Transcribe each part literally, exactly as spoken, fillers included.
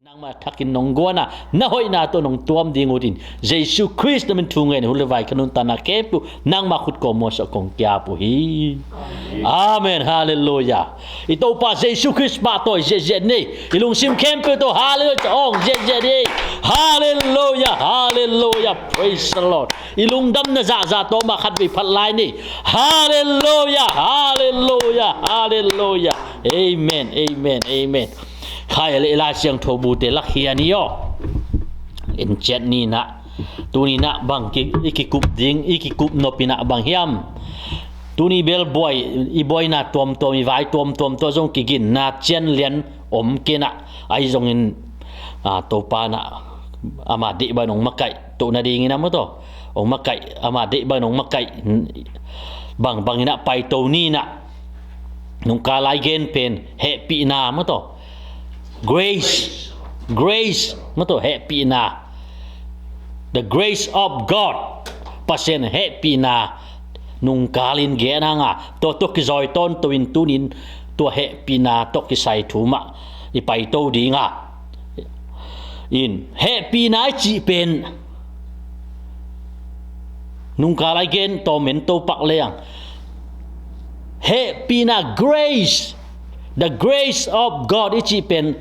Nangmah thakin nong guan a, na hoihna tawh nong tuam ding utin, Jesu Khrist na min thu ngen, hule vai ka nuntakna khempeuh nangmah khut kawm muang sawh kong ki-ap uh hi. Amen. Halleluiah. I Topa Jesu Khrist mah tawh i ziahziah ni. I lungsim khempeuh tawh halleluiah ci-in ong ziahziah ni. Halleluiah. Halleluiah. Praise the Lord. I lungdamna zahzah tawh mah khatvei phat lai ni. Halleluiah. Halleluiah. Halleluiah. Amen. Amen. Amen. Khai le i Lai Siangtho bute lak hi a ni aw. En ciat ni nah. Tuni nah bang ki, i kikup ding, i kikup nop in ah bang hiam. Tuni bel buai, i buaina tuamtuam, i vai tuamtuam tawh zong kiginna cian lian om kei nah. Ahi zongin, a, Topa nah, ama deih bang ong makaih toh nadingin ah maw taw. Ong makaih, ama deih bang ong makaih. Bang, bangin ah paito ni nah. Nungkal lai gen pen hehpihna maw taw. Grace. Grace maw taw, hehpihna. The grace of God. Pasian hehpihna. Nungkal in gen hang a, tua tawh kizawi tawnto in tunin tua hehpihna tawh kisai thu mah i paito ding a. In hehpihna i cih pen nungkal lai gen tawm en to pak leng, hehpihna, grace, the grace of God i cih pen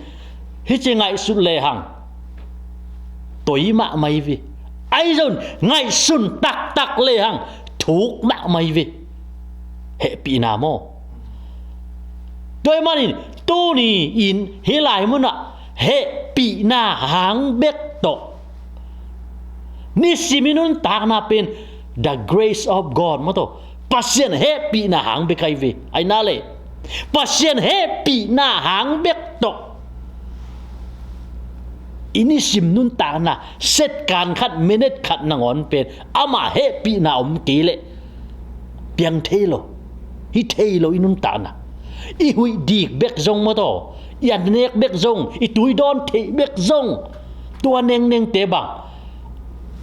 hici ngaihsut lehang toi mahmah hi ve. Ahi zong ngaihsun taktak lehang thuk mahmah hi ve. Hehpihna maw. Tua ahih manin tuni in hih lai munah hehpihna hang bek tawh nisim i nuntakna pen the grace of God maw taw. Pasian hehpihna hang bek ahi ve. Ahi nah leh Pasian hehpihna hang bek tawh i nisim nuntakna, second khat, minute khat nangawn pen ama hehpihna om kei leh piang thei lo, hi thei lo i nuntakna. I huih dik bek zong maw taw, i an nek bek zong, i tui dawn theih bek zong, tua nengnengte bang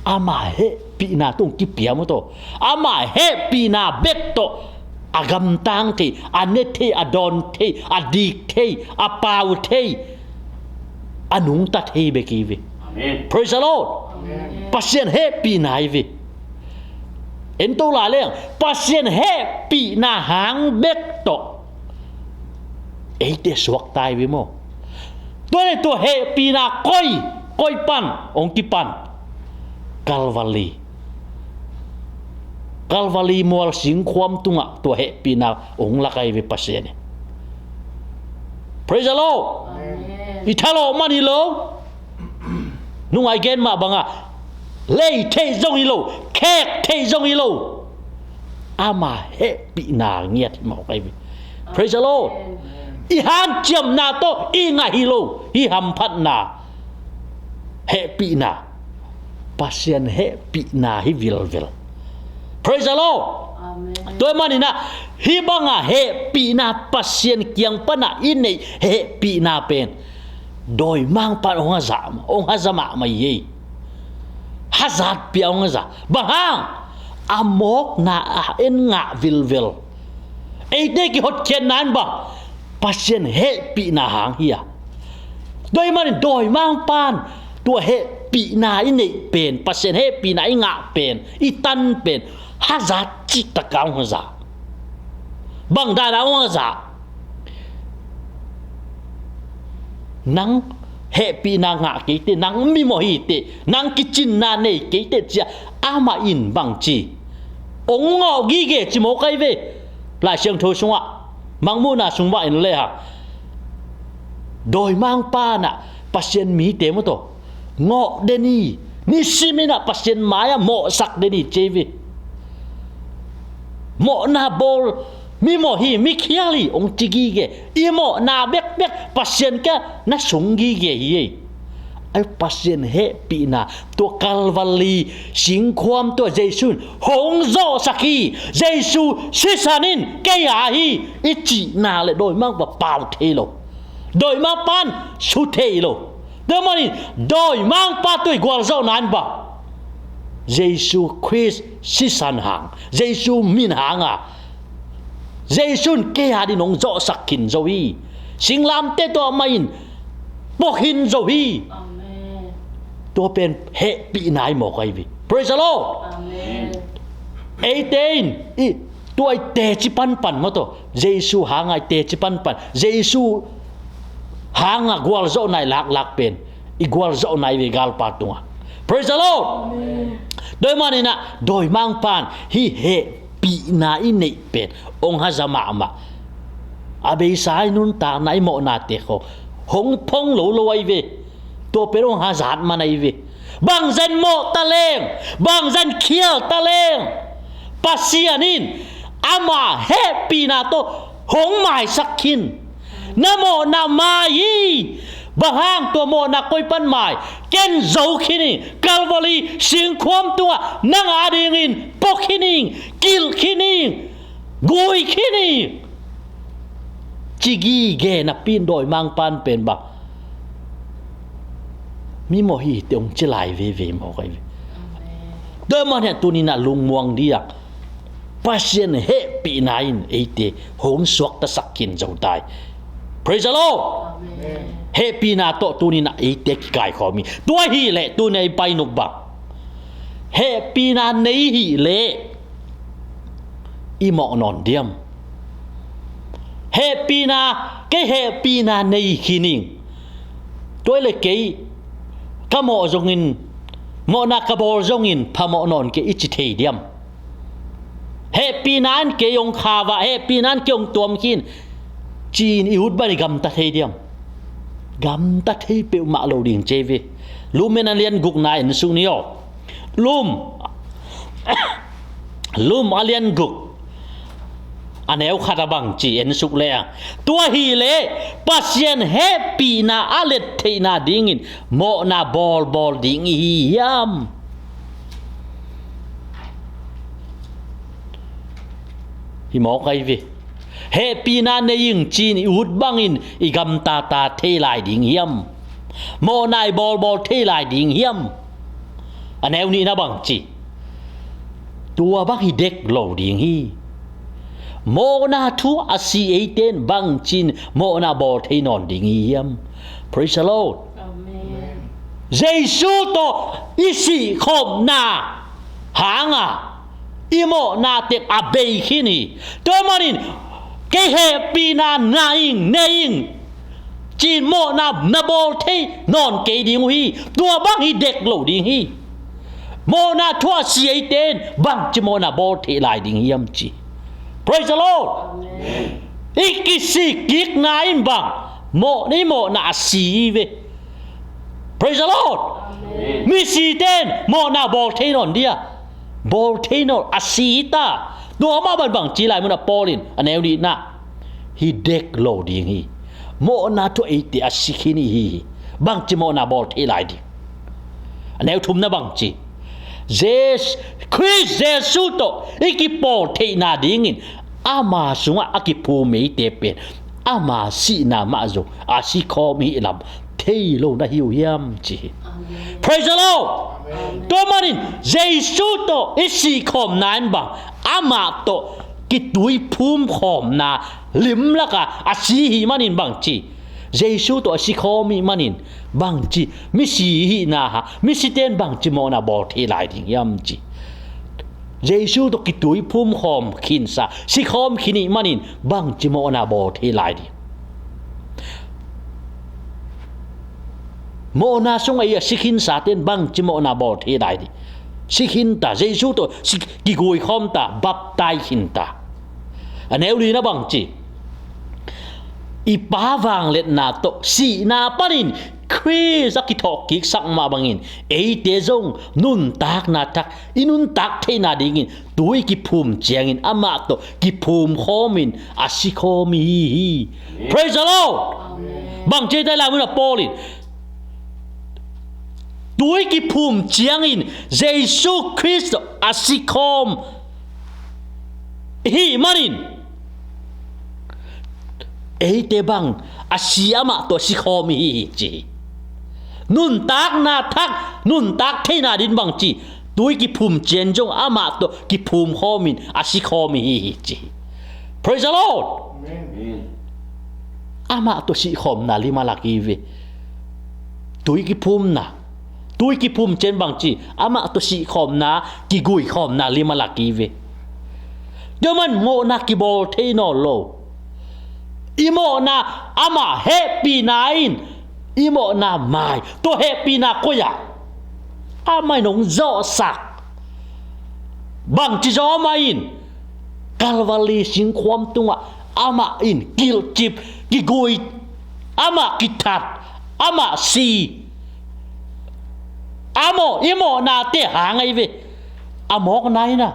ama hehpihna tawh kipia maw taw. Ama hehpihna bek tawh a gamtang thei, a ne thei, a dawn thei, a dik thei, a pau thei, a nungta thei bek hi ve. Amen. Praise the Lord. Amen. Pasian hehpihna hi ve. En to lai leng Pasian hehpihna hang bek tawh eite suakta hi ve maw. Tua leh tua hehpihna koi, koi pan ong kipan? Kalvali. Kalvali mual singkhuam tungah tua hehpihna ong lak ahi ve Pasian hi. Praise the Lord. Amen. I thalawh man hi lo. Nung a i gen mah bangah lei theih zong hi lo, khek theih zong hi lo. Ama hehpihna ngiat hi mawk ahi ve. Praise the Lord. Amen. I hanciamna tawh i ngah hi lo, hih hamphatna, hehpihna, Pasian hehpihna hi vilvel. Praise the Lord. Amen. Tua ahih manin ah hih banga hehpihna, Pasian kiang pana i neih hehpihna pen dawimangpa in hong haza, hong haza mahmah hi. Hazatpih a hong haza. Bang hang? A mawkna ah en ngah vilvel. Eite kihotkhiatna in bang? Pasian hehpihna hang hi a. Tua ahih manin dawimangpa in tua hehpihna i neih pen, Pasian hehpihna i ngah pen, i tan pen hazat cihtak a hong haza. Bang dan a hong haza? Nang hehpihna ngah kei teh, nang mimawh hi teh, nang kicinna nei kei teh ci-a amah in bang ci? Ong ngawh gige ci mawk ahi ve. Lai Siangtho sungah, Mangmuhna sungah en lehang, dawimangpa in ah Pasian mite maw taw ngawh den hi. Nisim in ah Pasian mai-ah mawhsak den hi ci hi ve. Mawhna bawl, mimawh hi, mikhial hi ong ci gige. I mawhna bekbek Pasian kiang na sung gige hi ei. Ahi Pasian hehpihna, tua Kalvali singkhuam tua Jesu in hong zawhsak hi. Jesu sisan in kei a hi, i cihna leh dawimangpa pau thei lo. Dawimangpa in su thei lo. Tua ahih manin dawimangpa tua i gualzawhna in bang? Jesu Khrist sisan hang, Jesu min hanga Jesu in kei adingin hong zawhsak khin zo hi. Singlamteh tawh amah in pua khin zo hi. Tua pen hehpihna hi mawk ahi ve. Praise the Lord. Eite in i tua i teci panpan maw, tua Jesu hanga i teci panpan, Jesu hanga gualzawhna i laklak pen i gualzawhna hi ve galpa tungah. Praise the Lord. Tua ahih manin ah dawimangpan hih hehpihna i neih pen hong haza mahmah. A beisa i nuntakna, i mawhnate khawng hong phong lo lo ahi ve. Tua pen hong hazat man ahi ve. Bangzah in mawh ta leng, bangzah in khial ta leng, Pasian in ama hehpihna tawh hong maisak khin. Na mawhna mai hi. Bang hang? Tua mawhna koi pan mai? Ken zo khin ing, Calvary singkhuam tungah nang adingin pua khin ing, kilh khin ing, gui khin ing, ci gige napi in dawimangpan pen bang mi mawh hi teh hong ci lai veve mawk ahi ve. Tua ahih manin ah tuni-in ah lungmuang ding a, Pasian hehpihna in eite hong suaktasak khin zo ta hi. Praise the Lord. Hehpihna tawh tuni-in ah eite kikaikhawm hi. Tua ahih leh tuni-in ah i painop bang, hehpihna nei hih leh i mawh nawn diam? Hehpihna, kei hehpihna nei khin ing. Tua ahih leh kei ka mawh zongin, mawhna ka bawl zongin phamawh nawn kei, i ci thei diam? Hehpihna in kei hong khau a, hehpihna in kei hong tuam khin, ci-in i ut bangin i gamta thei diam? Gamta thei peuhmah lo ding ci hi ve. Rom a lian gukna en suk ni aw. Rom, Rom a lian guk, a neu khat ah bang ci, en suk le a. Tua ahih leh Pasian hehpihna a let theihna dingin mawhna bawlbawl ding i hi hiam? Hi mawk ahi ve. Hehpihna nei ing ci-in i ut bangin i gamtata thei lai ding hiam? Mawhna i bawlbawl thei lai ding hiam? A neu nihna bang ci? Tua bang hi dek lo ding hi. Mawhna thu a si eite in bangci-in mawhna bawl thei nawn ding hi hiam? Praise the Lord. Jesu tawh i sihkhopna hanga i mawhna teng a bei khin hi. Tua manin kei hehpihna na ing, nei ing, ci-in mawhna na bawl thei nawn kei ding uh hi. Tua bang hi dek lo ding hi. Mawhna thu a si eite in bangci mawhna bawl thei lai ding hiam ci. Praise the Lord. I kisik kikna in bang mawh, i mawhna a si hi ve. Praise the Lord. Misite in mawhna bawl thei nawn dia? Bawl thei nawn, a si hi ta. Tua mah bang bangci lai munah Paul in a neu nihna hi dek lo ding hi. Mawhna thu eite a si khin i hi hi. Bangci mawhna bawl thei lai ding? A neu thumna bangci? Jes-, Khrist Jesu tawh i kipawl theihna dingin ama sungah a kiphum eite pen ama sihna mah zong a sikhawm i hih lam thei lo na hi uh hiam ci hi. Praise the Lord. Tua manin Jesu tawh i sihkhawmna in bang amah tawh kitui phumkhawmna lim lakah a si hi manin bangci? Jesu tawh a sikhawm i hih manin bangci? Misi i hihna ah misite in bangci mawhna bawl thei lai ding hiam ci? Jesu tawh kitui phumkhawm khinsa, sikhawm khin i hih manin bangci mawhna bawl thei lai ding? Mawhna sungah i a si khinsate in bangci mawhna bawl thei lai ding? Si khin ta, Jesu tawh si, kiguikhawm ta, baptaiz khin ta. A neu lina bangci? I Pa vangliatna tawh sihna panin Khrist a kithawhkiksak mah bangin eite zong nuntakna thak i nuntak theihna dingin tui kiphum ciangin amah tawh kiphumkhawmin a sikhawm i hi hi. Praise the Lord. Bangci a hita i lai munah Paul in tui kiphum ciangin Jesu Khrist tawh a sikhawm i hih manin eite bang a si amah tawh a sikhawm i hi hi ci hi. Nuntakna thak nuntak theihna ding bangci? Tui kiphum ciang zong amah tawh kiphumkhawmin a sikhawm i hi hi ci hi. Praise the Lord. Amah tawh sihkhawmna lim a lak i hi ve. Tui kiphumna, tui kiphum ciang bangci, amah tawh sihkhawmna, kiguikhawmna lim a lak hi ve. Tua man mawhna kibawl thei nawn lo. I mawhna amah hehpihna in, i mawhna mai, tua hehpihna koi-ah amah in hong zawhsak. Bangci zaw amah in, Kalvari singkhuam tungah amah in kilhcip, kigui, amah kithat, amah si. Amah, i mawhnate hang ahi ve. A mawkna in a,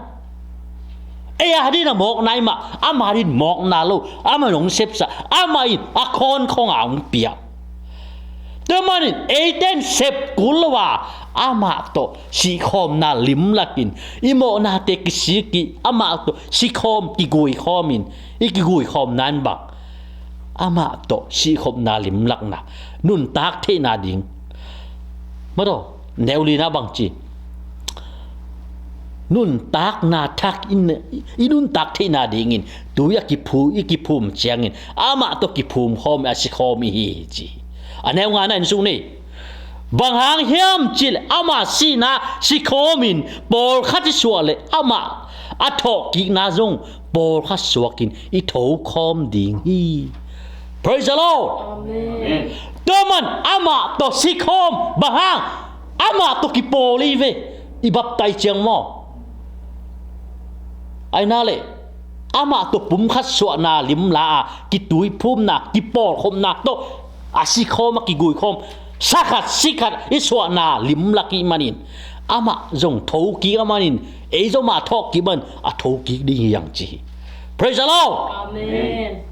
ei a ding a mawkna hi mah, amah ding mawkna lo, amah in hong sepsa, amah in a khawnkhong a hong pia. Tua manin eite in sep kul lo a, amah tawh sihkhawmna lim lakin, i mawhnate kisik i, amah tawh sikhawm, kiguikhawm in, i kiguikhawmna in bang, amah tawh sihkhawmna lim lakna, nuntak theihna ding. Madaw, neu lina bangci, nuntakna thak in, i nuntak theihna dingin tui a kiphu, i kiphum ciangin amah tawh kiphum khawm, a sikhawm i hi ci. A neu ngana in sung ni. Bang hang hiam cih leh ama sihna sikhawmin pawlkhat i suah leh amah a thawhkikna zong pawlkhat suakin i thokhawm ding hi. Praise the Lord. Amen. Tua man amah tawh sikhawm, bang hang, amah tawh kipawl hi ve. I baptize ciang maw, aina leh amah tawh pumkhat suahna limla a, kituiphumna, kipawlkhopna tawh a sikhawm, a kiguikhawm, sakhat sikhat i suahna limlak i hih manin, amah zong thokik a manin, ei zong amah thawhkik man a thokik ding hi hang ci hi. Praise the Lord. Amen.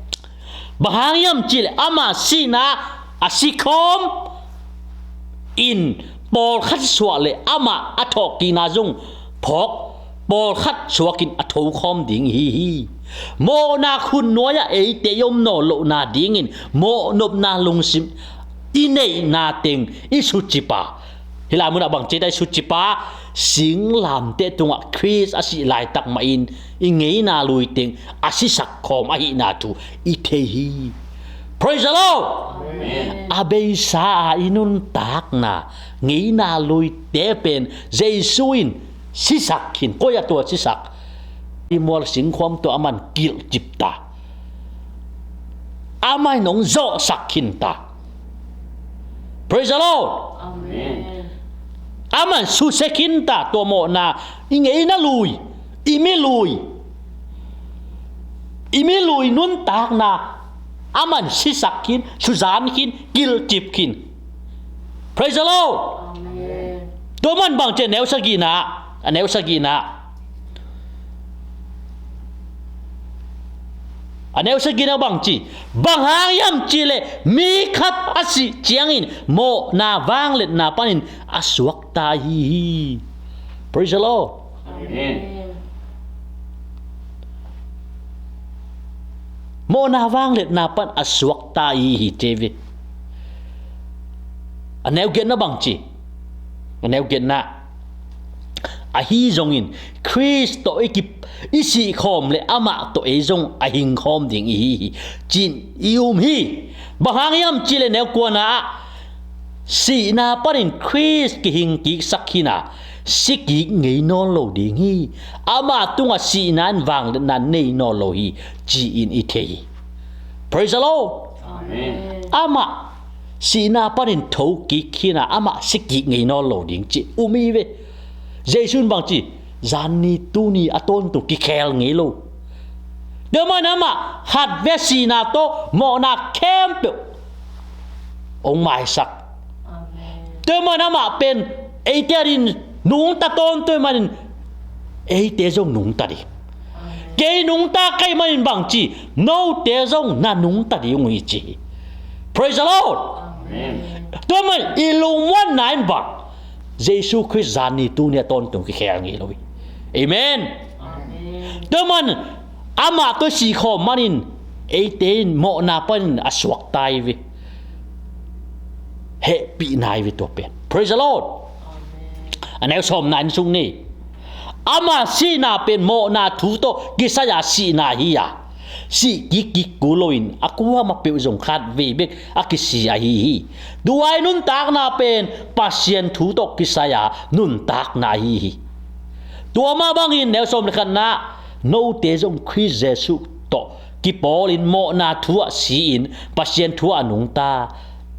Bang hang hiam cih leh ama sihna a sikhawm in pawlkhat suah leh amah a thawhkikna zong phawk, pawlkhat suakin a thokhawm ding hi hi. Mawhna khut nuai-ah eite i om nawn lohna dingin mawhnopna lungsim i neihna teng i sucipa. Hih lai munah bang ci ta, i sucipa, singlamteh tungah Khrist a sih laitak mahin i ngeina lui teng a sisak khawm ahihna thu i thei hi. Praise the Lord. Amen. A beisa a i nuntakna, ngeina luite pen Jesu in sisak khin, koi-ah tua sisak? I mual singkhuam tawh aman kilhcip ta. Amah in hong zawhsak khin ta. Praise the Lord. Amen. Aman susia khin ta, tua mawhna, i ngeina lui, i mi lui, i mi lui nuntakna aman sisak khin, suzan khin, kilhcip khin. Praise the Lord. Amen. Tua man bang ci, a neu sagihna, a neu sagihna. A neu sagihna bang ci, bang hang hiam cih leh mi khat a sih ciangin mawhna vangliatna panin a suakta i hi hi. Praise the Lord. Amen. Mawhna vangliatna pan a suakta i hi hi ci ve. A neu giatna bang ci, a neu giatna. Ahi zongin Khrist tawh i ki, i sihkhawm leh amah tawh ei zong a hingkhawm ding i hi hi, ci-in i um hi. Bang hang hiam cih leh neu kuana ah, sihna panin Khrist kihingkiksak khin a, sikik ngei nawn lo ding hi. Ama tungah sihna in vangliatna nei nawn lo hi, ci-in i thei hi. Praise the Lord. Amen. Amah sihna panin thokik khin a, amah sikik ngei nawn lo ding ci um hi ve. Jesu in bang ci, zanni tuni a tawntung kikhel ngei lo. Tua man amah khatvei sihna tawh mawhna khempeuh hong maisak. Amen. Tua man amah pen eite adingin nungta tawntung manin eite zong nungta ding. Amen. Kei nungta ka hih manin bang ci, note zong na nungta ding uh hi ci hi. Praise the Lord. Amen. Tua man i lungmuanna in bang, Jesu Khrist zanni tuni a tawntung kikhel ngei lo hi. Amen. Amen. Tua man amah tawh sihkhawm manin eite in mawhna panin a suakta i hi ve. Hehpihna i hi ve tua pen. Praise the Lord. Amen. A neu sawmna in sung ni. Ama sihna pen mawhna thu tawh kisai-a sihna hi a, sih kikkik kul loin a kuamah peuh zong khat vei bek a kisi ahi hi. Tua i nuntakna pen Pasian thu tawh kisai-a nuntakna ahi hi. Tua mah bangin neu sawm le khatna, note zong Khrist Jesuh tawh kipawlin mawhna thu-ah si-in Pasian thu-ah a nungta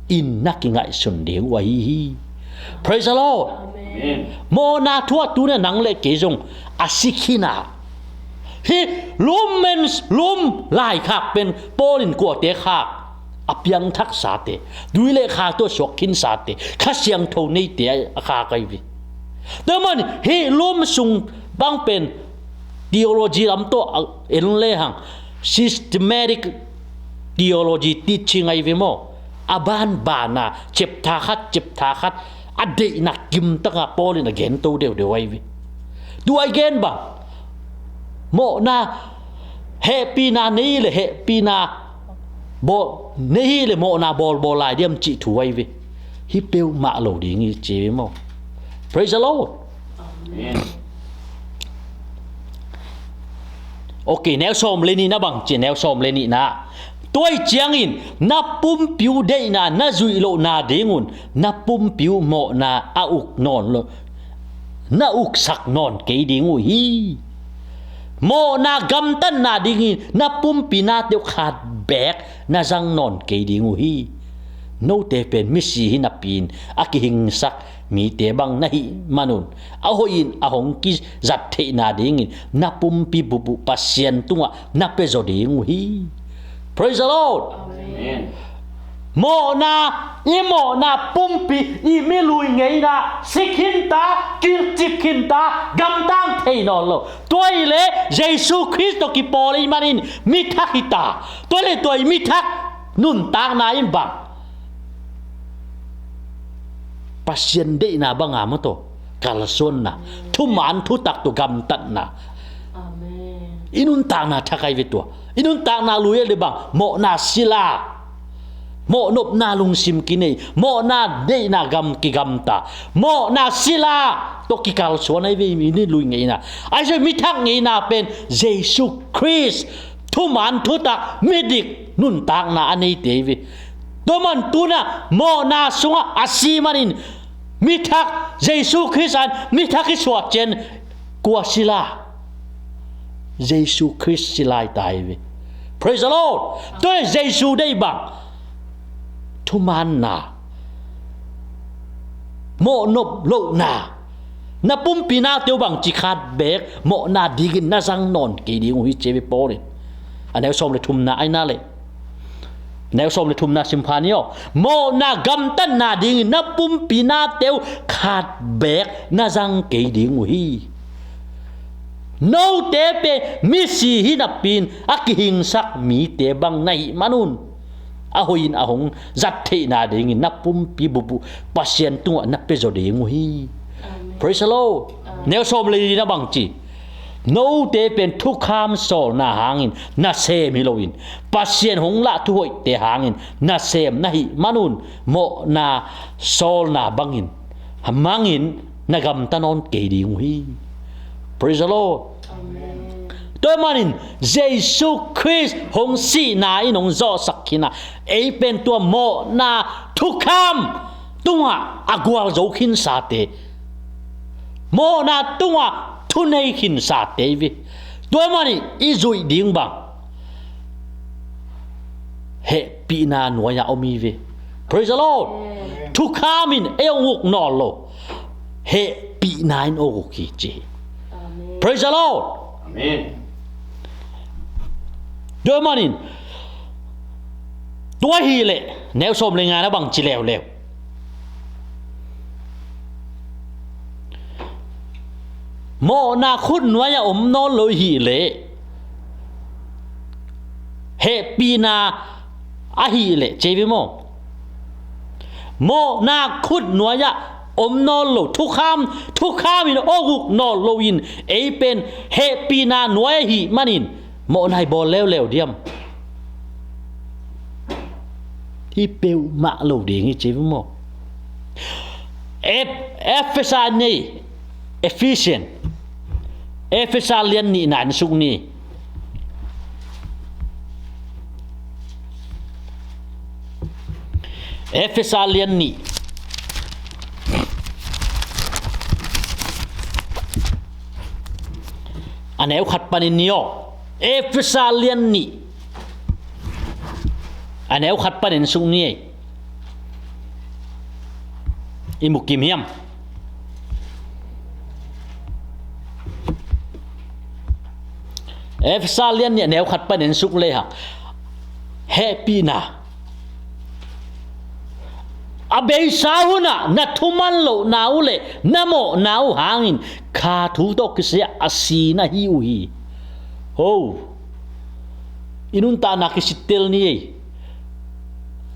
in na kingaihsun ding uh ahi hi. Praise the Lord. Amen. Mawhna thu-ah tuna nang le kei zong a si khin a, hih lum men lum laikhak pen Paul in kuate khak? A piangthaksate, tui le kha tawh suak khinsate, Kha Siangtho neite a khak ahi ve. Tua man hih lum sung bang pen theology lam tawh a en lehang systematic theology teaching ahi ve maw? A banbana chapter khat chapter khat a deihna kimtaka Paul in a gento deuhdeuh ahi ve. Tua i gen bang mawhna, hehpihna nei le hehpihna bawl, nei hi le mawhna bawlbawl lai diam cih thu ahi ve. Hih peuhmah lo ding hi ci ve maw? Praise the Lord. Amen. Ok, neu sawm le nihna bang ci, neu sawm le nihna. Tua i ciangin na pumpi uh deihna na zuih lohna dingun na pumpi uh mawhna a uk nawn lo, na uksak nawn kei ding uh hi. Mawhna gamtatna dingin na pumpi nate uh khat beek na zang nawn kei ding uh hi. Note pen misi hi napi-in a kihingsak mite bang na hih manun a hoihin a hong kizat theihna dingin na pumpi bup uh Pasian tungah na pia zaw ding uh hi. Praise the Lord. Amen. Mawhna, i mawhna pumpi, i mi lui ngeina si khinta, kilcip khinta, gamtang thei nawn lo. Tua hi le Jesu Khrist tawh kipawl i manin mi thak hita. Tua hi le tua i mi thak nuntakna in bang Pasian deihna banga maw tawh kalsuanna, thuman thutak tawh gamtatna. Amen. I nuntakna thak ahi ve tua. I nuntakna lui a le bang mawhna sila, mawhnopna lungsim kinei, mawhna deihna gam kigamta, mawhna sila tawh kikalsuan ahi ve. I mi lui ngeina, ahi zong mi thak ngeina pen Jesu Khrist thuman thutak midik nuntakna a neite hi ve. Tua man tuna mawhna sungah a si manin mi thak, Jesu Khrist an mi thak i suah cian kua sila? Jesu Khrist sila hi ta hi ve. Praise the Lord. Tua hi Jesu deih bang thumanna, mawhnop lohna, na pumpi nate uh bangci khat beek mawhna dingin na zang nawn kei ding uh hi ci ve Paul in. A neu sawm le thumna aina le, neu sawm le thumna simpha ni aw. Mawhna gamtatna dingin na pumpi nate uh khat beek na zang kei ding uh hi. Note pen misi hi napi-in a kihingsak mite bang na hih manun a hoihin a hong zat theihna dingin na pumpi bup uh Pasian tungah na pia zaw ding uh hi. Amen. Praise the Lord. Amen. Neu sawm le lina bangci, note pen thukham sawlna hangin nasem hi loin Pasian hong lah thuhoihte hangin nasem na hih manun mawhna sawlna bangin, mangin na gamta nawn kei ding uh hi. Praise the Lord. Amen. Tua manin Jesu Khrist hong sihna in hong zawhsak khin a, ei pen tua mawhna thukham tungah a gualzo khinsate, mawhna tungah thunei khinsate hi ve. Tua manin i zuih ding bang hehpihna nuai-ah om hi ve. Praise the Lord. Amen. Thukham in ei hong uk nawn lo, hehpihna in hong uk hi ci hi. Amen. Praise the Lord. Amen. Tua manin tua hi leh neu sawm le ngana bangci leuleu, mawhna khut nuai-ah om nawn lo hi leh hehpihna ahih leh ci hi ve maw? Mawhna khut nuai-ah om nawn lo, thukham, thukham in hong uk nawn loin ei pen hehpihna nuai ahih manin mawhna i bawl leuleu diam? Hi peuhmah lo ding hi ci hi ve maw? Ef-, Efesa nei, Ephesian, Efesa lian nihna en suk ni. Efesa lian nih, a neu khat panin ni aw. Efesa lian nih, a neu khat panin suk ni ei. I mu kim hiam? Efesa lian nih a neu khat panin suk le hang, hehpihna. A beisa hunah na thuman lohna uh le na mawhna uh hangin kha thu tawh kisai-ah a si na hi uh hi. Ho, i nuntakna kisittel ni ei.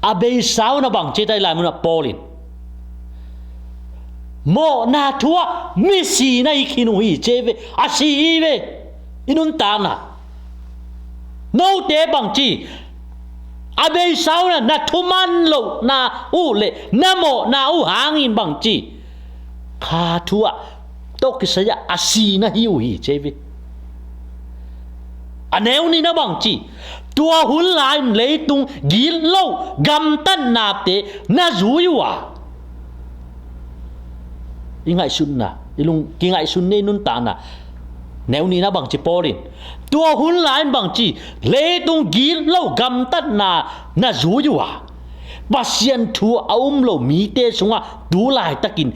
A beisa hunah bang ci ei ta, i lai munah Paul in mawhna thu-ah misi na hi khin uh hi ci ei ve. A si hi ve. I nuntakna, note bang ci, a beisa hunah na thuman lohna uh le na mawhna uh hangin bang ci, kha thu-ah tawh kisai-ah a si na hi uh hi ci ei ve. A neu nihna bang ci, tua hun lai-in leitung gitloh gamtatnate na zui uh a. I ngaihsutna, i lung kingaihsun ni ei, nuntakna. Neu nihna bang ci Paul in, tua hun lai-in bang ci, leitung gitloh gamtatna na zui uh a, Pasian thu a um lo mite sungah tu laitakin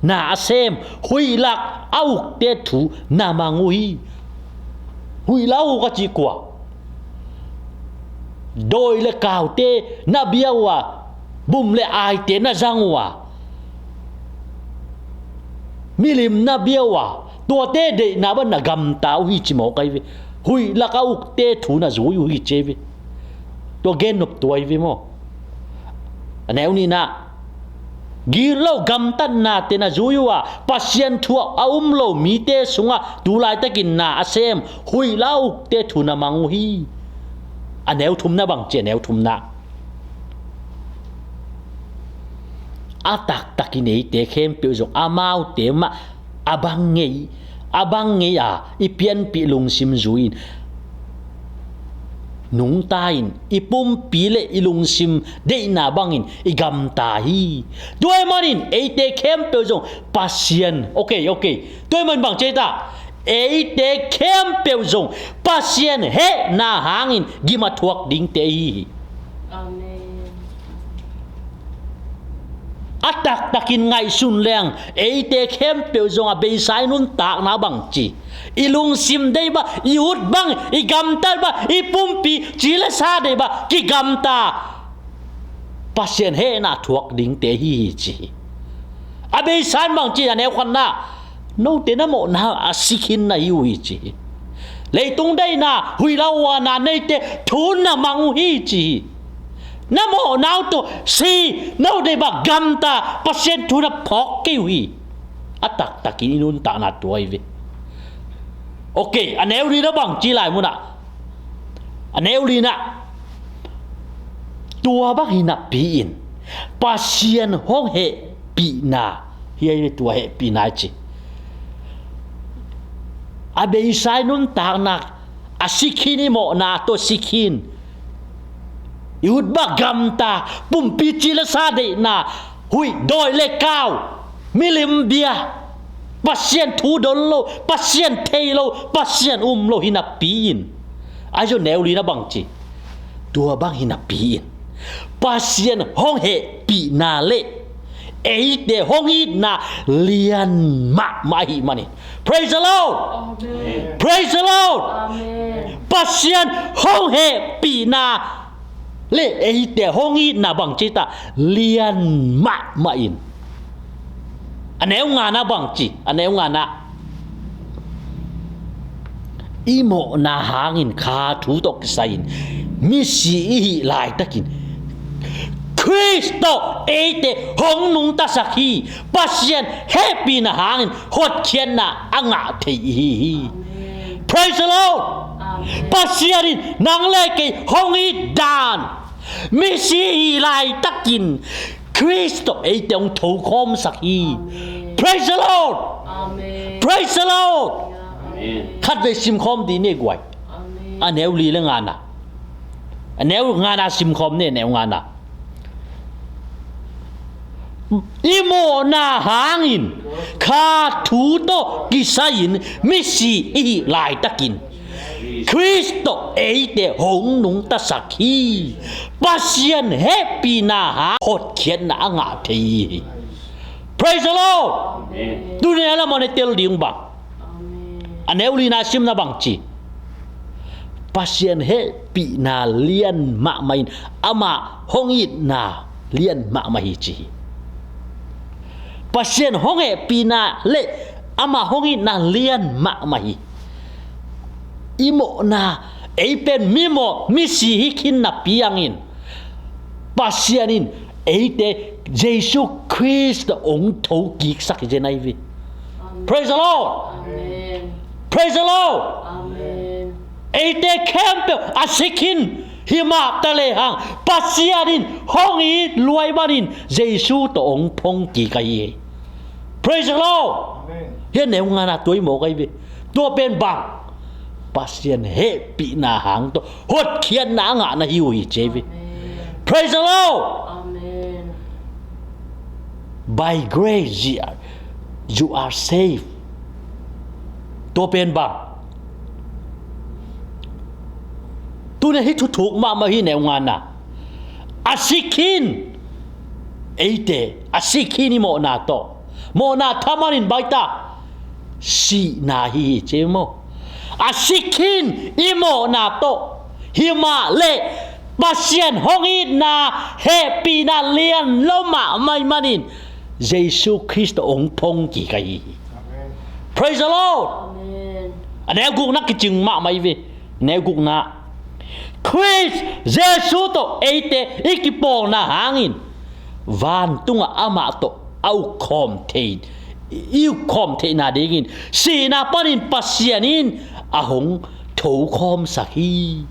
na a sem, huih lak a ukte thu na mang uh hi. Huih lak a uk a cih kua? Dawi le kaute na bia uh a, bum le aite na zang uh a, milim na bia uh a, tuate deihna bang na gamta uh hi ci mawk ahi ve. Huih lak a ukte thu na zui uh hi ci ei ve. Tua gennop tua ahi ve maw. A neu nihna, gitloh gamtatnate na zui uh a, Pasian thu a um lo mite sungah tu laitakin na a sem, huih lak a ukte thu na mang uh hi. A neu thumna bang ci, a neu thumna, a taktakin eite khempeuh zong amaute mah a bang ngei, a bang ngei a i pianpih lungsim zui-in nungta in, i pumpi le i lungsim deihna bangin i gamta hi. Tua ahih manin eite khempeuh zong Pasian, okay, okay, tua ahih manin bang ci ei ta, eite khempeuh zong Pasian hehna hangin gim a thuak dingte i hi hi. Amen. A taktakin ngaihsun leng, eite khempeuh zong a beisa i nuntakna bang ci, i lungsim deih bang, i ut bang, i gamtat bang, i pumpi ci le sa deih bang kigamta, Pasian hehna thuak dingte i hi hi ci hi. A beisa in bang ci, a neu khatna, note na mawhna a si khin na hi uh hi ci hi. Leitung deihna, huih lak a ukna neite thu na mang uh hi ci hi. Na mawhna uh tawh si, no deih bang gamta, Pasian thu na phawk kei uh hi. A taktakin i nuntakna tua ahi ve. Okay, a neu lina bang ci lai munah, a neu lina, tua bang hi napi-in Pasian hong hehpihna hi ahi ve. Tua hehpihna i ci, a beisa i nuntakna a si khin, i mawhna tawh si khin, i ut bang gamta, pumpi ci le sa deihna, huih, dawi le kau, milim bia, Pasian thu don lo, Pasian thei lo, Pasian um lo hi napi-in, ahi zong neu lina bang ci, tua bang hi napi-in Pasian hong hehpihna le eite hong itna lian mahmah ahih manin. Praise the Lord. Amen. Praise the Lord. Amen. Pasian hong hehpihna le eite hong itna bang ci ta, lian mahmah in. A neu ngana bang ci, a neu ngana, i mawhna hangin kha thu tawh kisai-in misi i hih laitakin Khrist tawh eite hong nungtasak hi. Pasian hehpihna hangin hotkhiatna a ngah thei i hi hi. Praise the Lord. Amen. Pasian in nang le kei hong it dan, misi hih laitakin Khrist tawh eite hong thokhawmsak hi. Amen. Praise the Lord. Amen. Praise the Lord. Amen. Khatvei simkhawm dih ni guai. Amen. A neu li le ngana, a neu ngana simkhawm ni, a neu ngana. I mawhna hangin kha thu tawh kisai-in misi i hih laitakin Khrist tawh eite hong nungtasak hi. Pasian hehpihna hang hotkhiatna a ngah thei hi. Praise the Lord. Amen. Tuni a lamah na tel ding bang, a neu lina simna bang ci? Pasian hehpihna lian mahmah in amah hong itna lian mahmah hi ci hi. Pasian hong hehpihna le amah hong itna lian mahmah hi. I mawhna, ei pen mimawh misi hi khin napi hangin Pasian in eite Jesu Khrist hong thokiksak hi zen ahi ve. Praise the Lord. Amen. Praise the Lord. Amen. Eite khempeuh a si khin hi mah ta lehang Pasian in hong it luai manin Jesu tawh hong phongkik ahi hi. Praise the Lord. Amen. Hih a neu ngana tua i mawk ahi ve. Tua pen bang, Pasian hehpihna hang tawh hotkhiatna a ngah na hi uh hi ci ahi ve. Amen. Praise the Lord. Amen. By grace you are saved. Tua pen bang, tuni hih thuthuk mahmah hi neu ngana. A si khin, eite a si khin i mawhna tawh, mawhna thaman in baita, sihna hi hi ci maw? A si khin i mawhna tawh, hi mah leh Pasian hong itna hehpihna lian lo mahmah ahih manin Jesu Khrist tawh hong phongkik ahi hi. Amen. Praise the Lord. Amen. A neu gukna kicing mahmah ahi ve. Neu gukna, Khrist Jesu tawh eite i kipawlna hangin vantungah amah tawh a ukkhawm thei, i ukkhawm theihna dingin sihna panin Pasian in a hong thokhawmsak hi.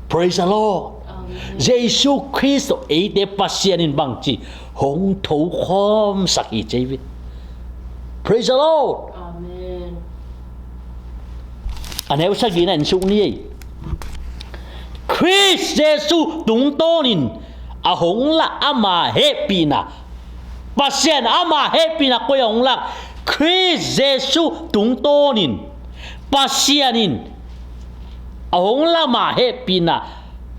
Praise the Lord. Amen. Jesu Khrist tawh eite Pasian in bangci hong thokhawmsak hi ci ahi ve. Praise the Lord. Amen. A neu sagihna en suk ni ei. Khrist Jesu tungtawnin a hong lak ama hehpihna, Pasian ama hehpihna koi a hong lak? Khrist Jesu tungtawnin Pasian in a hong lak ama hehpihna,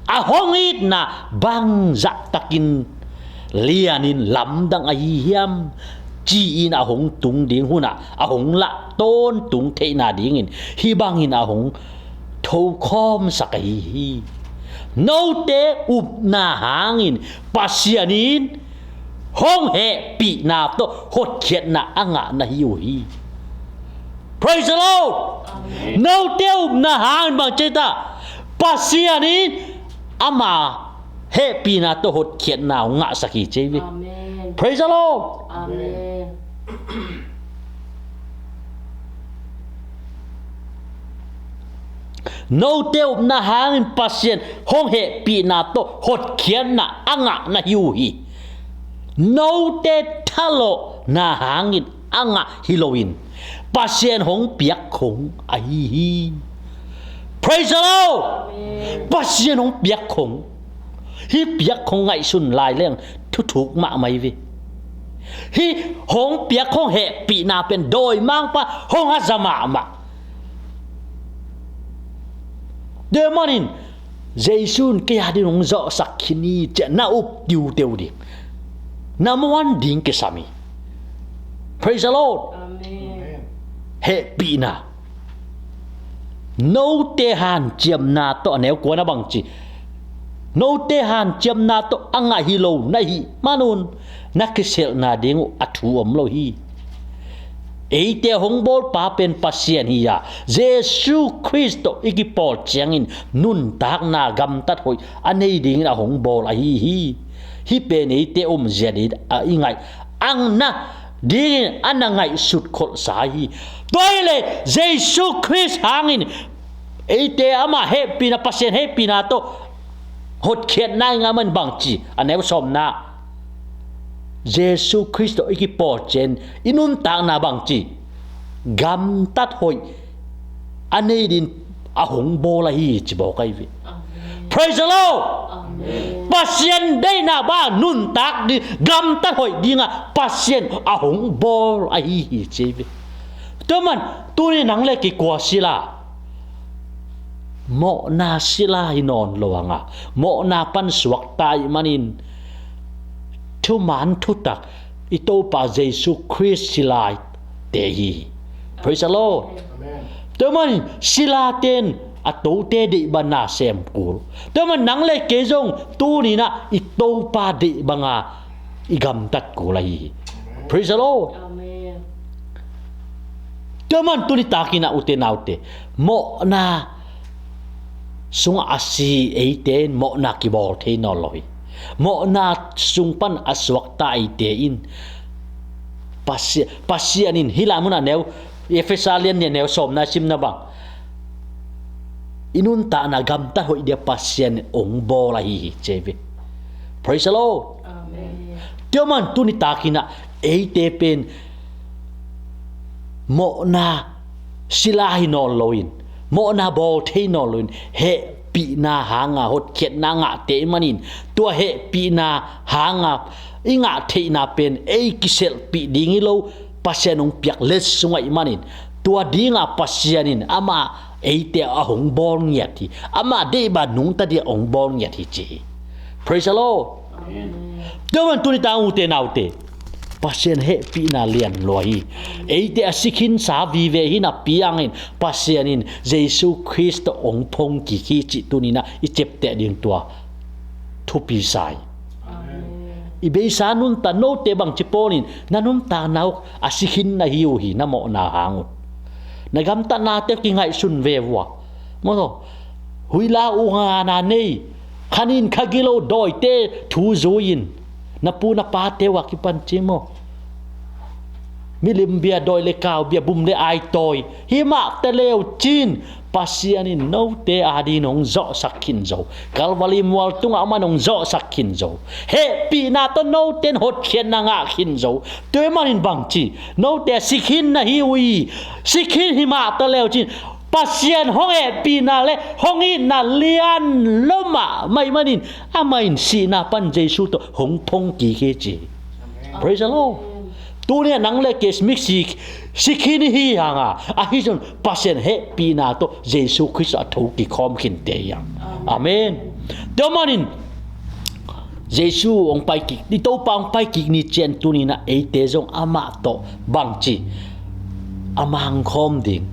a hong itna bangzahtakin lianin lamdang ahi hiam ci-in a hong tung ding hunah a hong lak tawntung theihna dingin hih bangin a hong thokhawmsak ahi hi. Note upna hangin Pasian in hong hehpihna tawh hotkhiatna a ngah na hi uh hi. Praise the Lord. Amen. Note upna hangin bang ci ta, Pasian in ama hehpihna tawh hotkhiatna hong ngahsak hi ci hi. Amen. Praise the Lord. Amen. Note upna hangin Pasian hong hehpihna tawh hotkhiatna a ngah na hi uh hi. Note thalawhna hangin a ngah hi loin Pasian hong piak khong ahi hi. Praise the Lord. Amen. Pasian hong piak khong. Hih piak khong ngaihsun lai leng thuthuk mahmah hi ve. Hih hong piak khong hehpihna pen dawimangpa hong haza mahmah. Tua manin Jesu in kei a ding hong zawhsak khin hi ci-a na up tiuteu ding, na muan ding kisam hi. Praise the Lord. Amen. Hehpihna. Note hanciamna tawh, a neu kuana bangci, note hanciamna tawh a ngah hi lo na hih manun na kiselhna ding uh a thu om lo hi. Eite hong bawlpa pen Pasian hi-a, Jesu Khrist tawh i kipawl ciangin nuntakna gamtat hoih a nei dingin a hong bawl ahi hi. Hih pen eite omzia ding a i ngaih ang na dingin a na ngaihsut kholhsa hi. Tua hileh Jesu Khrist hangin eite ama hehpihna, Pasian hehpihna tawh hotkhiatna i ngah man bangci, a neu sawmna, Jesu Khrist tawh i kipawl ciang i nuntakna bangci, gamtat hoih a nei dingin a hong bawl ahi hi ci bawk ahi ve. Amen. Praise the Lord. Amen. Pasian deihna bang nuntak ding, gamtat hoih dingah Pasian a hong bawl ahi hi ci hi ve. Tua man tuni nang le kei kua sila? Mawhna sila hi nawn lo hanga, mawhna pan suakta ahih manin thuman thutak i Topa Jesu Khrist silaite hi. Praise the Lord. Amen. Tua manin silate in a tote deih banga sem kul. Tua man nang le kei zong tuni-in ah i Topa deih banga i gamtat kul ahi hi. Praise the Lord. Amen. Tua man tuni takin ah, ute naute, mawhna sungah a si eite in mawhna kibawl thei nawn lo hi. Mawhna sung pan a suakta eite in Pasi-, Pasian in hih lai munah neu, Efesa lian nih neu sawmna simna bang, i nuntakna gamtat hoih dia Pasian hong bawl ahi hi ci hi ve. Praise the Lord. Amen. Tua man tuni takin ah eite pen mawhna sila hi nawn loin, mawhna bawl thei nawn loin, hehpihna hanga hotkhiatna ngahte ahih manin, tua hehpihna hanga i ngah theihna pen ei kiselhpih ding hi lo, Pasian hong piak letsong ahih manin, tua dinga Pasian in amah eite a hong bawl ngiat hi. Amah deih banga nungta dia hong bawl ngiat hi ci hi. Praise the Lord. Amen. Tua man tuni ta, ute naute, Pasian hehpihna lian lua hi. Eite a si khinsa vive hi napi hangin Pasian in Jesu Khrist tawh hong phongkik hi cih tuni-in ah i ciapteh ding tua thupi sa hi. Amen. I beisa nunta note bangci Paul in na nuntakna uh a si khin na hi uh hi, na mawhna hang un. Na gamtatnate uh kingaihsun ve uh a, maw, huih la uh ngana nei, khanin khagilo dawite thu zui-in, na pu na pate uh a kipan ci maw, milim bia, dawi le kau bia, bum le ai tawi, himah ta leu cin, Pasian in note adingin hong zawhsak khin zo. Kalvari mual tungah aman hong zawhsak khin zo. Hehpihna tawh note in hotkhiatna ngah khin zo. Tua ahih manin bangci, note a si khin na hi uh hi. Si khin himah ta leu cin, Pasian hong hehpihna le hong itna lian lua mahmah ahih manin, amah in sihna pan Jesu tawh hong phongkik hi ci. Praise the Lord. Tuni-ah nang le kei misi si khin i hi hanga, ahi zong Pasian hehpihna tawh Jesu Khrist a thokik khawm khinte hi hang. Amen. Tua manin Jesu hong paikik, i Topa hong paikik ni ciang tuni-in ah eite zong amah tawh bangci, a mang khawm ding,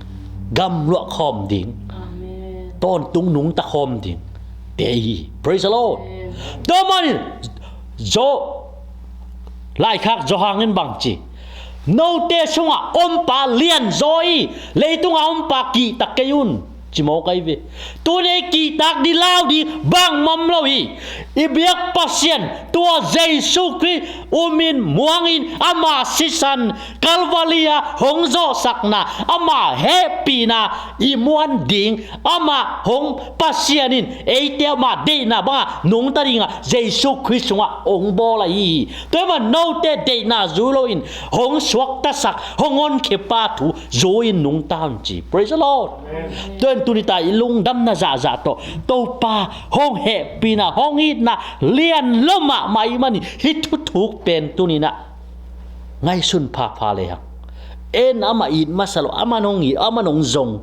gamluah khawm ding, amen, tawntung nungta khawm ding te hi. Praise the Lord. Amen. Tua manin Zo-, laikhak Johan in bangci, note sungah ompa lianzaw hi, leitungah ompa kihta kei un, ci mawk ahi ve. Tuni-in i kihtak ding, lau ding bangmah om lo hi. I biak Pasian, tua Jesu Khrist umin muangin ama sisan Kalvari-a hong zawhsakna, ama hehpihna i muan ding, ama hong, Pasian in eite ama deihna banga nungta dinga Jesu Khrist sungah hong bawl ahi hi. Tua ahih manin note deihna zui loin hong suaktasak, hong honkhia pa thu zui-in nungta un ci. Praise the Lord. Amen. Tua ahih manin tuni ta i lungdamna zahzah tawh Topa hong hehpihna, hong itna lian lua mahmah ahih manin hih thuthuk pen tuni-in ah ngaihsun phapha le hang. En, amah it masa lo, amah hong it, amah hong zong.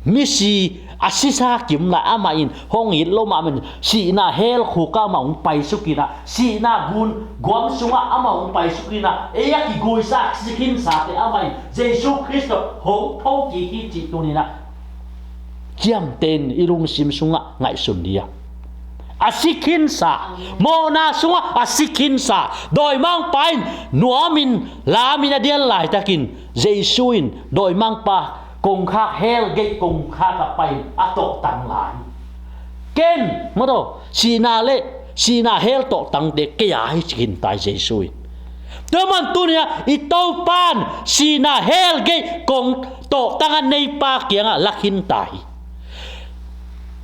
Misi a sisa kim lai amah in hong it lo mahmah in, sihna hell khukah amah hong paisuk in ah, sihna gun guam sungah amah hong paisuk in ah, ei a kiguisa a si khinsate amah in Jesu Khrist tawh hong phokik hi cih tuni-in ah ciamteh in i lungsim sungah ngaihsun dih a. A si khinsa, mawhna sungah a si khinsa dawimangpa in nuamin lamin a dial laitakin Jesu in dawimangpa kongkhak, hell gate kongkhak ah pai-in a tawhtang lai. Ken, maw taw, sihna le, sihna hell tawhtangte kei a hi ci khinta hi Jesu in. Tua ahih manin tuni-in ah i Topa in sihna hell gate kong tawhtang a neipa kiangah la khinta hi.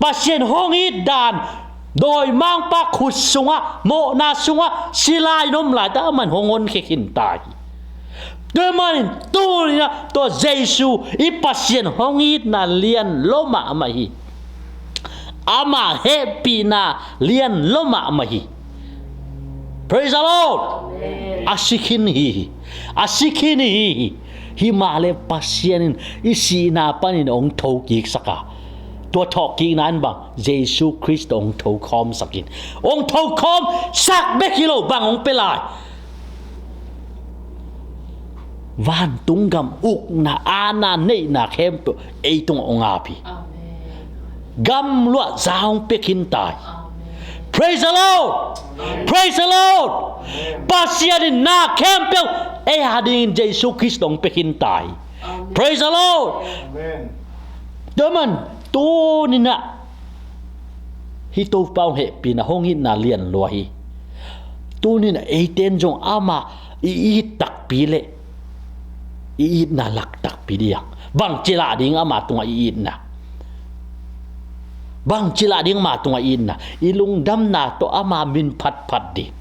Pasian hong it dan, dawimangpa khut sungah, mawhna sungah sila in om laitakin aman hong honkhia khinta hi. Tua ahih manin tuni-in ah tua Jesu i Pasian hong itna lian lua mahmah hi. Ama hehpihna lian lua mahmah hi. Praise the Lord. Amen. A si khin hi hi. A si khin hi hi. Hi mah le Pasian in i sihna panin hong thokiksak a, tua thawhkikna in bang, Jesu Khrist hong thokhawmsak in, hong thokhawmsak bek hi lo, bang hong pia lai? Vantung gam ukna, aana, neihna khempeuh ei tungah hong ap hi. Amen. Gam luahza hong pia khin ta hi. Amen. Praise the Lord. Amen. Praise the Lord. Amen. Pasian in na khempeuh ei a dingin Jesu Khrist hong pia khin ta hi. Amen. Praise the Lord. Amen. Tua man, tuni-in ah hih Topa hong hehpihna, hong itna lian lua hi. Tuni-in ah eite in zong amah i it takpi leh i itna lak takpi ding. Bangci lah ding ama tungah i itna? Bangci lah ding ama tungah i itna? I lungdamna tawh ama min phatphat ding.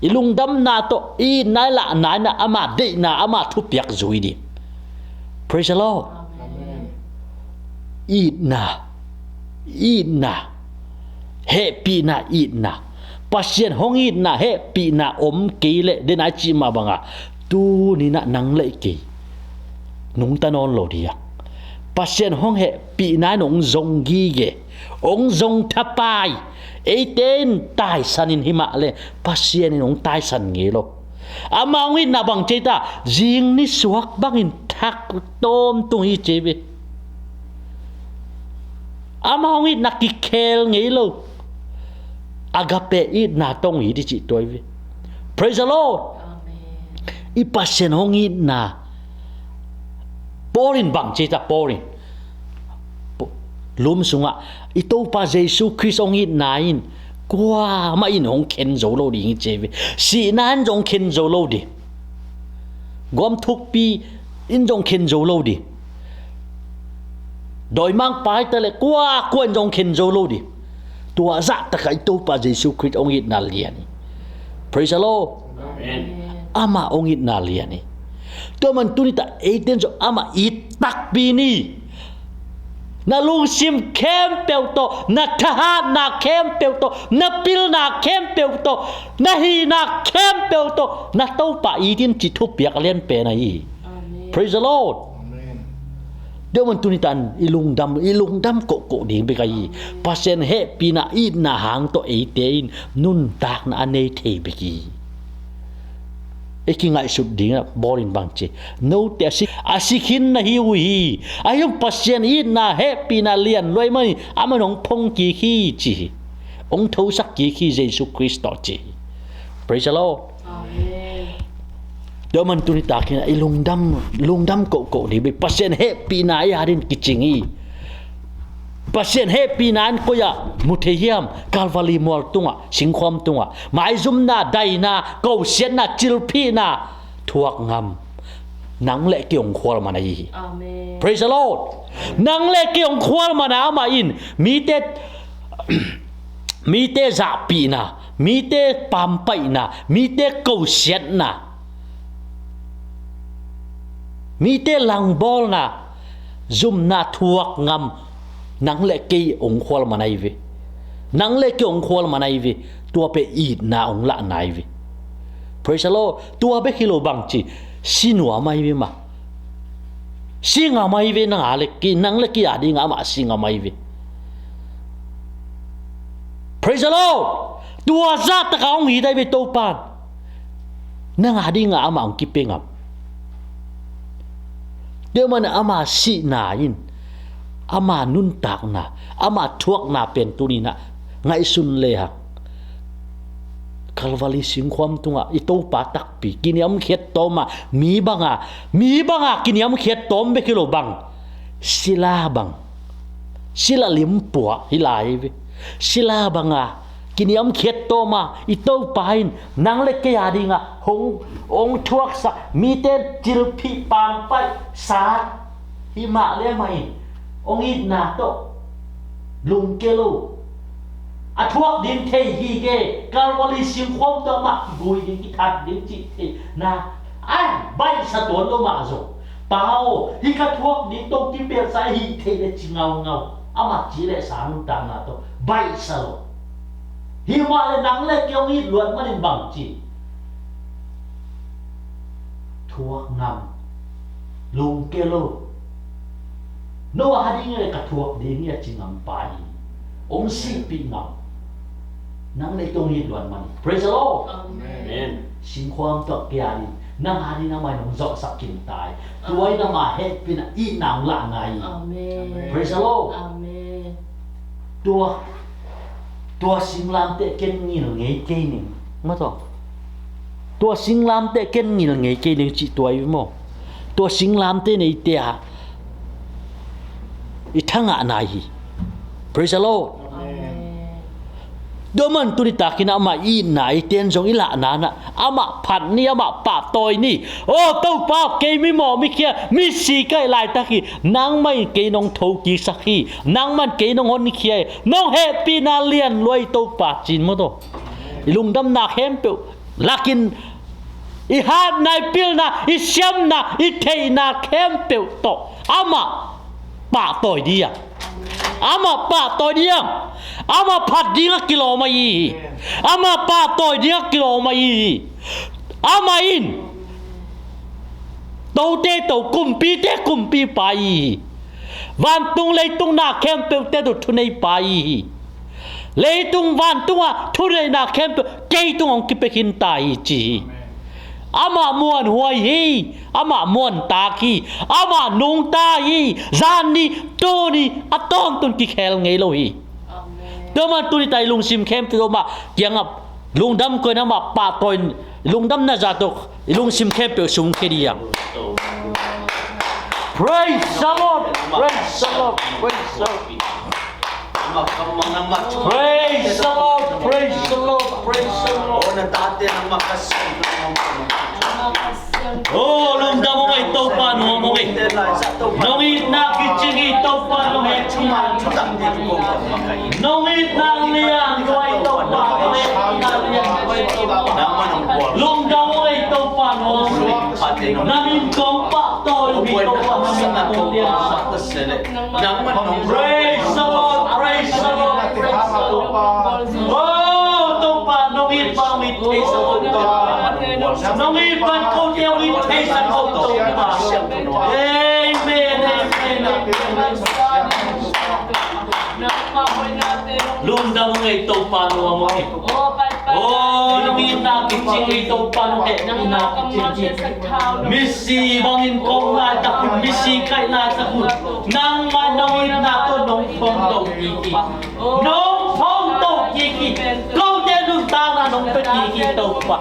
I lungdamna tawh i itna i lahna in ah ama deihna, ama thupiak zui ding. Praise the Lord. Amen. Itna, itna, hehpihna, itna. Pasian hong itna, hehpihna om kei leh, den a i cih mah bangah, tuni-in ah nang le kei nungta nawn lo ding. Pasian hong hehpihna in hong zong gige, hong zong thapai. Eite in taisan in hi mah leh Pasian in hong taisan ngei lo. Ama hong itna bang ci ta, zing nisuak bangin thak tawm tung hi ci ve. Ama hong itna kikhel ngei lo. Agape itna tawh hong it hi cih tua hi ve. Praise the Lord. Amen. I Pasian hong itna, Paul in bang ci ta, Paul in, Rom sungah, i Topa Jesu Khrist hong itna in kuamah in hong khen zo lo ding hi ci ve. Sihna in zong khen zo lo ding. Gawm thukpi in zong khen zo lo ding. Dawimangpa hi ta leh kuakua in zong khen zo lo ding. Tua zahtakah i Topa Jesu Khrist hong itna lian hi. Praise the Lord. Amen. Amah hong itna lian hi. Tua man tuni-in ah eite in zong amah it takpi ni. Na lungsim khempeuh tawh, na thahatna khempeuh tawh, na pilna khempeuh tawh, na hihna khempeuh tawh na Topa it in cih thupiak lianpen ahi hi. Amen. Praise the Lord. Amen. Tua man tuni-in ah i lungdam, i lungdam kohkoh ding bek ahi hi. Pasian hehpihna, itna hang tawh eite in nuntakna a nei thei bek hi. I kingaihsut dingah Paul in bang ci, note a si, a si khin na hi uh hi. Ahi zong Pasian itna, hehpihna lian lua ahih manin amah in hong phong kik hi ci hi. Hong thosak kik hi Jesu Khrist tawh ci hi. Praise the Lord. Amen. Tua man tuni-in ah i lungdam, lungdam kohkoh ding bek. Pasian hehpihna i a dingin kicing hi. Pasian hehpihna in koi-ah mu thei hiam? Calvary mual tungah, singkhuam tungah. Maizumna, daina, kosiatna, cilphihna, thuak ngam. Nang le kei hong khual man ahi hi. Amen. Praise the Lord. Nang le kei hong khual man a, amah in mite, mite zahpihna, mite pampaihna, mite kosiatna, mite langbawlna, zumna, thuak ngam, nang le kei hong khual man ahi ve. Nang le kei hong khual man ahi ve. Tua pen itna hong lahna ahi ve. Praise the Lord. Tua bek hi lo, bang ci, si nuam ahi ve mah. Si ngam ahi ve, nang a le kei, nang le kei a dingah amah si ngam ahi ve. Praise the Lord. Tua zahtakah hong it ahi ve Topa in. Nang a dingah amah hong kipia ngam. Tua man ama sihna in, ama nuntakna, ama thuakna pen tuni-in ah ngaihsun lehang, Calvary singkhuam tungah i Topa takpi kiniamkhiat tawm a, mi banga, mi banga kiniamkhiat tawm bek hi lo, bang, sila bang, sila limpuah hi lai ve. Sila banga kiniamkhiat tawm a, i Topa in nang le kei a dingah hong, hong thuaksak, mite cilphih, pampaih, sat, hi mah le amah in hong itna tawh lungkia lo. A thuak ding thei hi ke, Calvary singkhuam tawh amah kigui ding, kithat ding cih theihna a baihsa tuan lo mah zong, Pa aw, hih ka thuak ding tawh kipelsa ahih theih leh ci ngaungau, amah ci leh sa nuntakna tawh baihsa lo. Hi mah le nang le kei hong it luat manin bang ci? Thuak ngam, lungkia lo. No a ha ding e, ka thuak ding hi a ci ngam pa hi. Hong sihpih ngam. Nang le kei hong it luat manin. Praise the Lord. Amen. Singkhuam tawh kia ding, nang a ding amah in hong zawhsak khin ta hi. Tua in amah hehpihna, itna hong lahna hi. Amen. Praise the Lord. Amen. Tua, tua singlamteh ken ngil ngei kei ning. Maw taw. Tua singlamteh ken ngil ngei kei ning cih tua hi maw. Tua singlamteh in eite a i thangahna hi. Praise the Lord. Amen. Tua man tuni takin amah itna eite in zong i lahna in amah phat ni, amah pahtawi ni. Aw Topa, kei mimawh mikhia, misi ka hih laitak hi. Nangmah in kei nong thokiksak hi. Nangmah in kei nong honkhia hi. Nong hehpihna lian lua hi Topa, ci-in maw taw. I lungdamna khempeuh lakin, i hatna, i pilna, i siamna, i theihna khempeuh tawh amah pahtawi ding a, amah pahtawi ding a, amah phat ding a kilawm ahi hi. Amah pahtawi ding a kilawm ahi hi. Amah in tote to, kumpite kumpipa ahi hi. Vantung leitung na khempeuhte tawh thuneipa ahi hi. Leitung vantungah thuneihna khempeuh kei tung hong kipia khin ta hi, ci hi. Amah muanhuai hi. Amah muantak hi. Amah nungta hi. Zan ni, tuni, a tawntung kikhel ngei lo hi. Amen. Tua man tuni ta i lungsim khempeuh amah kiangah lungdam kawin, amah pahtawi, lungdamna zah tawh i lungsim khempeuh sungkhia ding. Praise the Lord. Praise the Lord. Praise the Lord. Praise the Lord. Praise the Lord. Praise the Lord. Oh, lungdam ung ei Topa, nuam ung ei. Nong itna kicing hi Topa, nong hehpihna. Nong itna lian lua hi Topa, nong hehpihna lian lua hi Topa. Lungdam ung ei Topa, nuam ung ei. Na min kong pahtawi uh hi Topa, na min kong liansak. Praise the Lord, praise the Lord, praise the Lord. Oh Topa, nong it bang hong it thei sak un Topa. Nong it bang kote hong it thei sak un Topa. Amen, amen, amen. Lungdam ung ei Topa, nuam ung ei. Oh, nong itna kicing hi Topa, nong hehpihna kicing hi. Misi bangin kong laitak un, misi ka hih laitak un, nangmah nong itna tawh nong phongto kik hi. Nong phongto kik hi. Kote nuntakna nong pia kik hi Topa.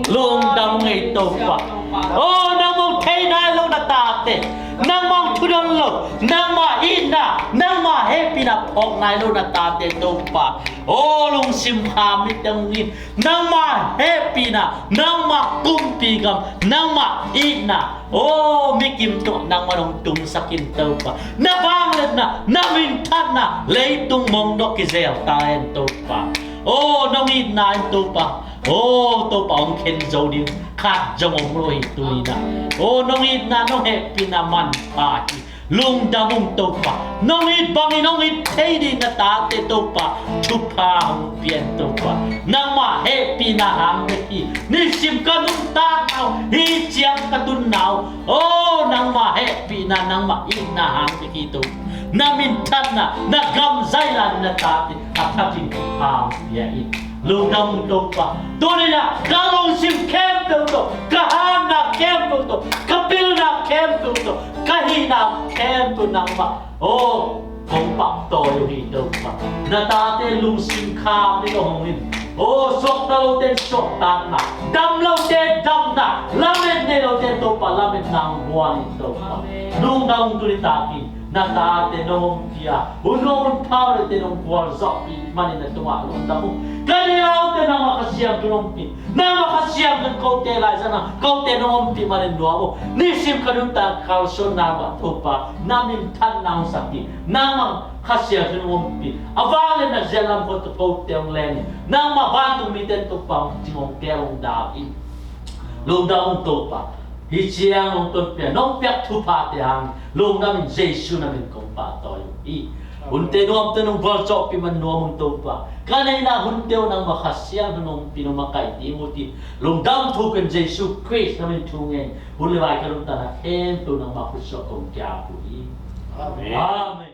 Lungdam ung ei Topa. Oh, nangmah hong thei nai lo na tate, nangmah hong thudon lo, nangmah itna, nangmah hehpihna phawk nai lo na tate Topa. Oh, lungsim kham mite hong in. Nangmah hehpihna, nangmah kumpi gam, nangmah itna, oh, mikim tungah nangmah nong tungsak in Topa. Na vangliatna, na minthanna leitung mong dong kizel ta hen Topa. Oh, nong itna in Topa, oh Topa, hong khen zo ding khat zong om lo hi tuni-in ah. Oh, nong itna, nong hehpihna manpha hi. Lungdam ung Topa. Nong it bangin hong it thei ding na tate Topa, thupha hong pia in Topa. Nangmah hehpihna hang bek hi. Nisim ka nuntakna uh, hih ciang ka tunna uh, oh, nangmah hehpihna, nangmah itna hang bek hi Topa. Na minthanna, na gam zaina in na tate a thakin thupha hong pia in. Lungdam ung Topa. Tuni-in ah ka lungsim khempeuh tawh, ka hatna khempeuh tawh, ka pilna khempeuh tawh, ka hihna khempeuh nangmah, oh, kong pahtawi uh hi Topa. Na tate lungsim kham in hong in. Oh, suakta lote in suahtakna, dam lote in damna, lamet nei lote in Topa, lametna hong guan in Topa. Amen. Lungdam ung. Tuni takin na tate nong ompih a, hun nong hun pha uh, na tate nong gualzawhpih manin na tungah lungdam ung. Ka neihau te nangmah Kha Siangtho nong ompih, nangmah Kha Siangtho in kote laizang a, kote nong ompih manin nuam ung. Nisim ka nuntak kalsuanna mah Topa, na minthanna hong sak hi. Nangmah Kha Siangtho nong ompih, a vangliatna zia lam khua tawh kote hong leng in, nangmah vantung mite in Topa hong cing, hong tel, hong dal in. Lungdam ung Topa. Hih ciang nong tonpih a, nong piak thuphate hang lungdam ing. Jesu na min kong pahtawi uh hi. Hunte nuamte nong gualzawhpih man nuam un Topa. Ka neihna hunte uh nangmah Kha Siangtho nong pia, nong makaih ding uh cih lungdam thu ken Jesu Khrist na min thu ngen. Hun le vai ka lungtang a khempeuh nangmah khut suah kong kiap uh hi. Amen. Amen.